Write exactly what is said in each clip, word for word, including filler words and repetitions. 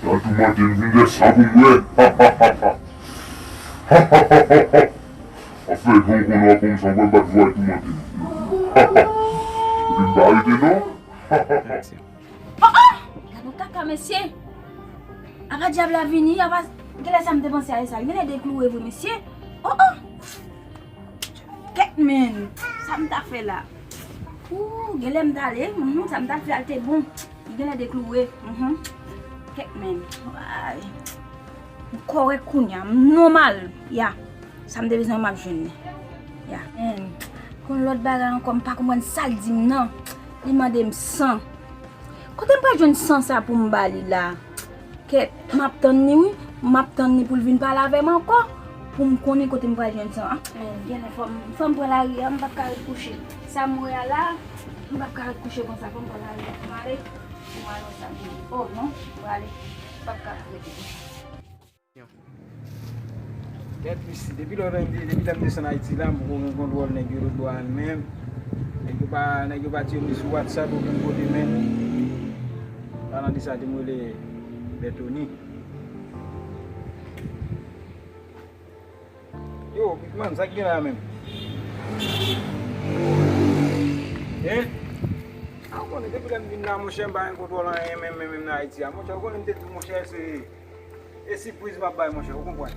Pral toumante m vin fè sa pou m wè. Afè, jan w konnen w ap ban m sa, w pral bat vwa toumante m. Epi m pa rete non. Oh, oh! Gade yon kaka, mesye. Apa dyab la vini, apa genlè sa m te panse a e sa. Genlè de kloure vre, mesye. Oh, oh! Kèt, men, sa m ta fè la? Ooh, genlè m t ale, mhm, sa m t al fè a te bon. Li genlè de kloure, mhm. Kèt, men. Ay. M kòrèk kounye a, m nòmal. Ya. Sa m te bezwen, m ap jwenn li. Ya. Men, konn lòt bagay ankò, m pa konprann sa l di m nan. Li mande m san. Kote m pral jwenn san sa pou m ba li la? Kèt, m ap tann li wi. M ap tann li pou l vin pale avè m ankò. Pou m konnen kote m pral jwenn san an. Men, genlè fò m, fò m pran lari a, m p ap ka ret kouche. Sa m wè a la, m p ap ka ret kouche konsa, fò m pran lari a pou m ale. Pou m al wè sa m vini. Oh, non, m prale. M p ap ka rete kouche. Kèt, isi, depi lè, depi lè m desann Ayiti la, m poko gen kontwòl nèg yo lòt bò a menm. Nèg yo pa, nèg yo pa tire m ni sou WhatsApp okenn kote menm. Palan de sa, te m rele Bètoni. Yo, Big Man, sa k gen la menm? Hein? A, ou konnen, depi lè m vin la, monchè, m pa gen kontwòl anyen menm, menm, menm nan Ayiti a. Monchè, ou konnen m te di w, monchè, se E sipriz m ap bay, monchè, ou konprann?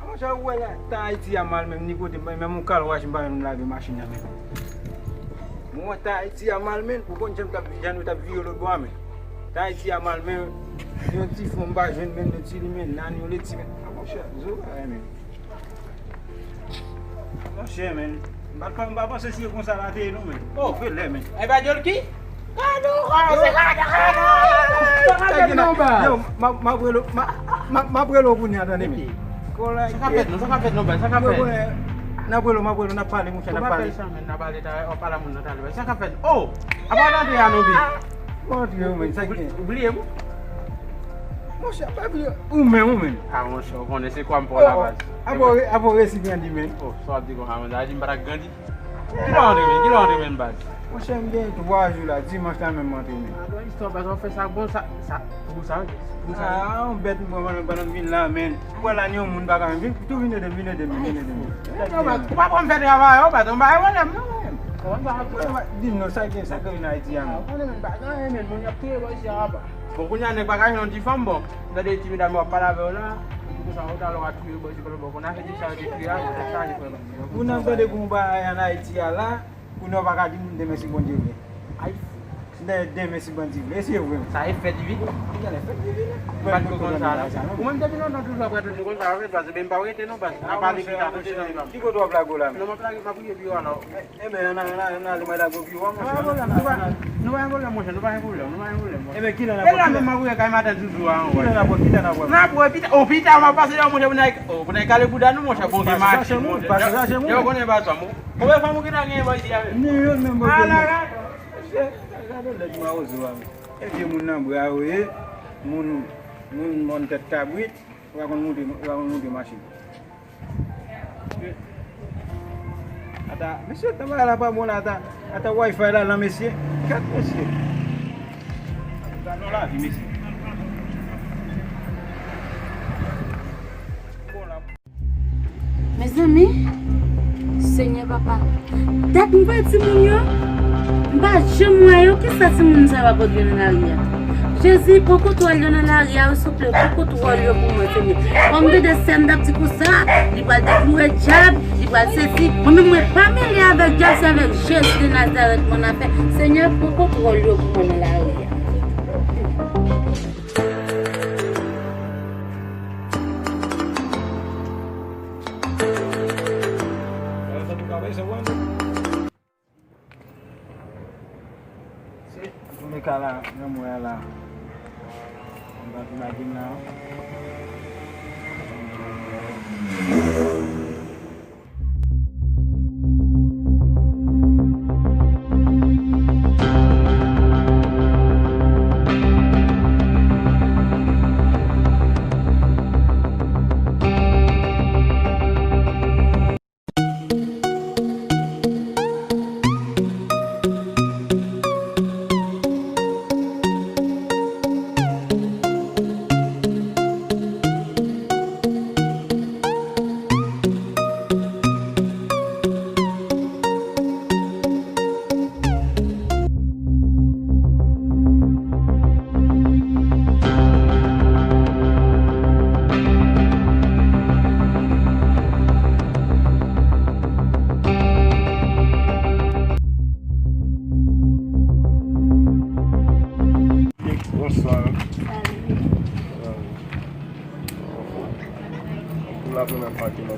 A, monchè, ou wè la, tan Ayiti a mal menm, ni kote, menm yon kalwach m pa menm lave machin nan menm. Mwen wè tan Ayiti a mal menm, ou konn jan m t ap, jan nou t ap vire lòt bò a menm. Tan Ayiti a mal menm, yon ti fon m pa jwenn menm, yon ti limen, nan yon leti menm. A, monchè, zo bagay menm. Monchè, men. M pa, m pa panse si e konsa la te ye, non, men. Oh, vre lè, men. E pa Jolky? Gade w, oh, se gade, gade w. Sa k ap fèt non, baz? Yo, m ap, m ap rele w, m ap, m ap, m ap rele w kounye a, tande, men. Sa k ap fèt non, sa k ap fèt non, baz, sa k ap fèt? N ap rele w, m ap rele w, n ap pale, monchè, n ap pale. Ou pa pale sa, men, n ap pale talè, w ap pale a moun nan talè, baz. Sa k ap fèt? Oh! Apa w antre a, non, bi? Ou antre, ou, men, sa k gen? Ou bliye m? Monchè, pa bliye, ou menm, ou menm. A, monchè, ou konnen se kwa m pran la, baz. Apa w re-, apa w resi grandi, men. Oh, sa w ap di konsa, men, sa vle di m pa t ak grandi? Kilè w antre, men? Kilè w antre, men, baz? Monchè, m gen twa jou la, dimanch la menm m antre, men. A, bon, istwa, baz, w ap fè sa, bon, sa, sa, pou sa, pou sa. A, yon bèt m pran pandan, pandan m vin la, men. Ou wè la, ni yon moun pa ka vin, tou vin ede m, vin ede m, vin ede m. Yo, baz, ou pa pran m fè travay, yo, baz, m pa gen pwoblèm, non, men. Di m non, sa gen, sa gen nan Ayiti a, non. A, ou konnen, men, baz, nan, men, moun y ap touye bò isi a, apa. Bon, kounye a, nèg pa ka jwenn yon ti fanm, bon. Gade ti medam yo ap pale avè w la, epi konsa, ou talè w a touye bò, se pa bò, konn afè ti sa yo te touye a, ou te chaje frè m. Moun ap gade pou yon bagay ann Ayiti a la, kounye a w pa ka di moun demen si Bondye vle. Ay. Demen, demen si Bondye vle, e se vre. Sa e fè divi? Genlè fè divi, non. M pa t ko konn sa, non. Ou menm depi lontan toujou ap rete nou konsa, an fèt, paske m pa rete non, paske n a pale pita, kote nan li pa. Ki kote w ap lage w la menm? Non, m ap lage, m ap priye pi yo alò. Enben, ann al, ann al, ann al, mwen la gwo biwo a, monchè. Nou pa gen pwoblèm, nou pa gen pwoblèm, monchè, nou pa gen pwoblèm, nou pa gen pwoblèm, monchè. Enben, kilè n ap wè? E la menm m ap wè kay matant Zuzu a, anwè. Kilè n ap wè? Kilè n ap wè? N ap wè pita, o pita, m ap pase la, monchè, pou n al, o, pou n al kale bouda nou, monchè, bon, gen machin, monchè. Pase chache moun, pase chache moun. Yo konnen pa sa, mon. Konbyen fanm ou gentan genyen bò isi a menm? Ni youn menm, bò. Ala, gade, gade lèt mawozo a, men. E vye moun nan bra yo ye, moun, moun mòn tèt kabrit, ou pa konn moute, ou pa konn moute machin. Ata, mesye, tan bagay la pa bon la, ata, ata Wi-Fi la lan, mesye. Gad, mesye. Gad nou lavi, mesye. Bon, la. Mezanmi, Senyè Papa, dat m wè timoun yo, m pa janm wè yo, kisa timoun sa yo ap rele nan lari a? Jezi, pran kontwòl yo nan lari a, wi, souple, pran kontwòl yo pou mwen, Senyè. Kòm m tande sè m t ap di konsa, li pral dekloure dyab, li pral sezi. Mwen menm, mwen pa mele avèk dyab, se avèk Jezi de Nazarèt mwen afè. Senyè, pran kontwòl yo pou mwen nan lari a. Se tounen ka la, nan mwen la. Mwen pa vin lage m la.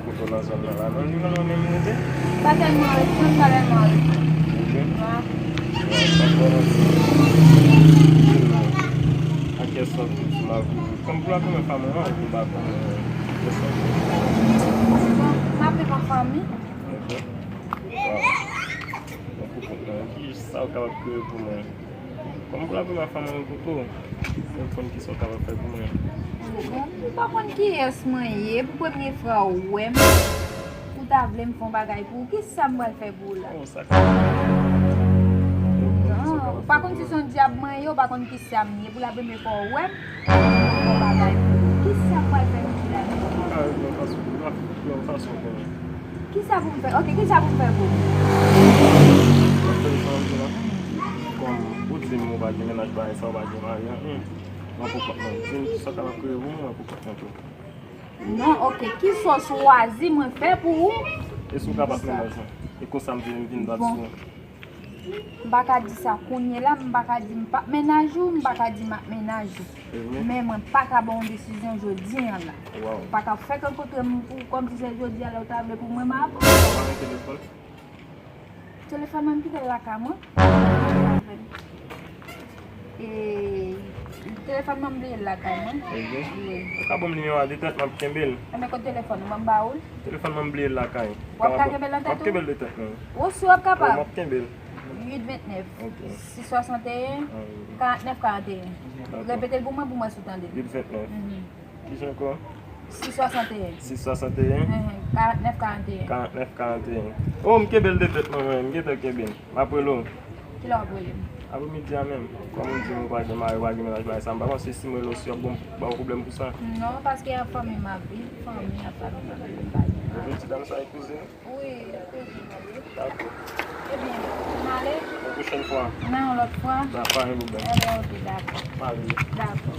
Kote w nan zòn nan la, nan Rive nan menm ou rete? Pa tèlman ret, non, pa tèlman ret. Ok. Sa bon. Ak kè sòt tout sou lakou. Kòm pou la premyè fwa mwen wè w, m pa konnen kè sòt. Bon, m ap viv an fanmi. Ok. Waw. Bon, pou kont mwen, ki sa w kapab kreye pou mwen? Kòm pou la premyè fwa mwen rankontre w, mwen konn kisa w kapab fè pou mwen. Bon, m pa konn kiyès mwen ye, pou premye fwa w wè m, ou ta vle m fè yon bagay pou ou, kisa m pral fè pou ou la? Oh, sa ka. Non, ou pa konn si se yon dyab mwen ye, ou pa konn kisa m ye, pou la premye fwa w wè m, m fè yon bagay pou ou. Kisa m pral fè pou ou la menm? Ou ka regle yon fason, ou ka fè yon fason pou mwen. Kisa pou m fè? Ok, kisa pou m fè pou ou? Mwen fè l jan w di la. Kòm ou di m ou pa gen mennaj, bagay sa, ou pa gen mari, anyen. Mwen pou kont mwen. Di m kisa w kapab kreye pou mwen, mwen pou kont mwen tou. Non, ok. Kisa w chwazi mwen fè pou ou? E si w ka pa t mennaj mwen? E konsa m vin, m vin bat sou ou. M pa ka di sa kounye la, m pa ka di m p ap mennaj ou, m pa ka di m ap mennaj ou. Mhm. Men mwen pa ka ba w yon desizyon jodi a la. Waw. Ou pa ka fèk rankontre m pou kòmsi se jodi a la ou ta vle pou mwen m ap. Ou pa gen telefòn? Telefòn mwen m kite l lakay mwen. E, telefòn mwen m bliye l lakay mwen. Ok. Wi. Ou ka ban m nimewo a de tèt, m ap kenbe l. Enben kote telefòn ou, ban m ba ou l. Telefòn mwen m bliye l lakay. W ap ka kenbe l nan tèt ou? M ap kenbe l de tèt mwen. Ou si w ap kapab? Wi, m ap kenbe l. Uit vennèf, sis swasanteyen, karantnèf karanteyen. Dakò. Repete l pou mwen, pou mwen si w tande l. Uit vennèf. Mhm. Kijan ankò? Sis swasanteyen. Sis swasanteyen. Enhen, karantnèf karanteyen. Karantnèf karanteyen. Oh, m kenbe l de tèt mwen, mwen, m gentan kenbe l. M ap rele w. Kilè w ap rele m? Apremidi a menm. Kòm ou di m ou pa gen mari, ou pa gen mennaj, bagay sa, m pa panse si m rele w si w ap bon, ba w pwoblèm pou sa. Non, paske a fanmi m ap viv, fanmi a fanmi m ap viv, m pa gen mari. Ou di dam sa e kouzin ou? Wi, kouzin mwen, wi. Dakò. Ebyen, m ale. Yon pwochèn fwa. Nan yon lòt fwa. Da, pa gen pwoblèm. Ebyen, ok, dakò. M ale. Dakò.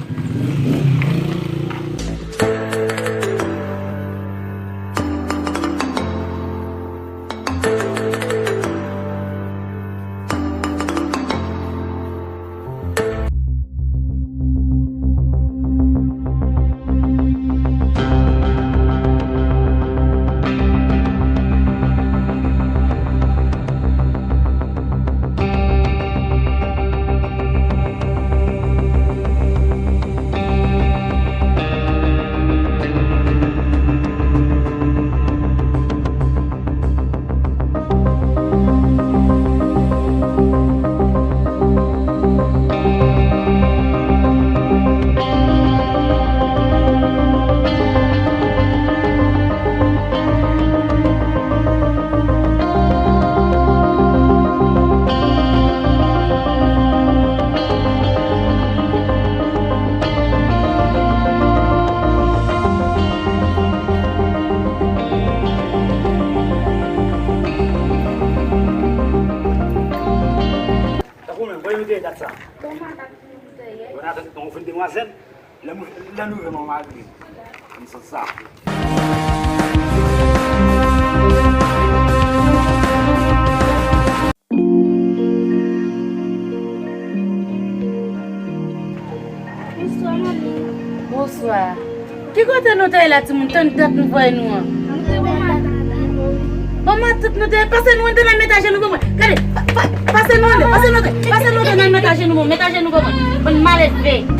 Tankou menm, voye nou dèyè dat sa. Bon, matant, nou te ye. Bon, atann, nou vin demwazèl. Lè nou, lè nou vin, nou mari. Konn sa sa. Bonswa, manmi. Bonswa. Ki kote nou te ye la, timoun? Tann dat nou voye nou an. Nou te bò matant nou. Bò matant nou te ye? Pase nou ann nan men etaje nou ban mwen. Gade, pa, pa, pase nou ann, pase nou ann, pase nou ann nan men etaje nou ban mwen, men etaje nou ban mwen. Bann malelve.